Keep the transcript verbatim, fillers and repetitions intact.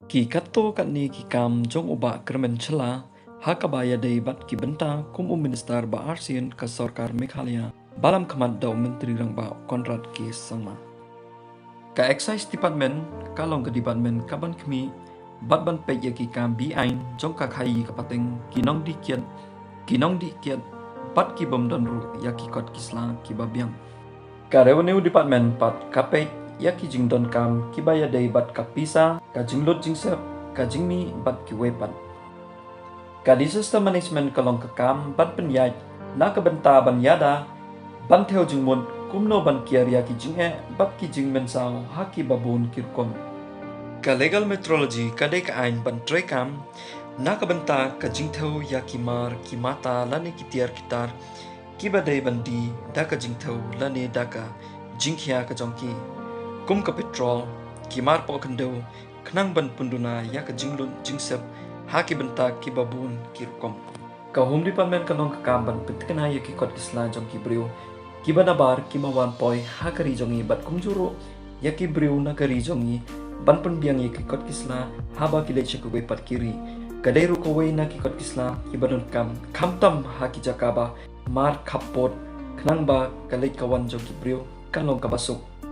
Ki katto katne ki kam jong u Bah Kyrmen Shylla ha kaba ïadei bad ki bynta kum u Minister ba arsien ka Sorkar Meghalaya, ba lam khmat da u Myntri Rangbah Conrad K Sangma. Ka Excise Department ka long ka department kaban khmih bad ban peit ïa ki kam be-aiñ jong ka khaii ka pateng, ki nongdih kiad, ki nongdih kiad bad ki bym don ruh ïa ki kot ki sla kiba biang. Ka Revenue Department pat ka peit ïa ki jingdonkam kiba ïadei bad ka pisa, ka jinglut jingsep, ka jingmih bad kiwei pat. Ka Disaster Management ka long ka kam ban pynïaid na ka bynta ban ïada, ban thew jingmut kumno ban kiar ïa ki jingeh bad ki jingmynsaw ha kiba bun ki rukom. Ka Legal Metrology ka dei ka aiñ ban treikam na ka bynta ka jingthew ïa ki mar ki mata lane ki tiar ki tar kiba dei ban die da ka jingthew lane da ka jingkhia ka jong ki, kum ka petrol, ki mar pohkhyndew, khnang ban pynduna ïa ka jinglut jingsep ha ki bynta kiba bun ki rukom. Ka Home Department ka long ka kam ban pynthikna ïa ki kot ki sla jong ki briew kiba nabar, kiba wan poi ha ka ri jong ngi bad kumjuh ruh ïa ki briew na ka ri jong ngi ban pynbiang ïa ki kot ki sla haba ki leit sha kiwei pat ki ri. Ka dei ruh kawei na ki kot ki sla kiba donkam khamtam ha ki jaka ba mar khappud, khnang ba ka leit ka wan jong ki briew kan long kaba suk.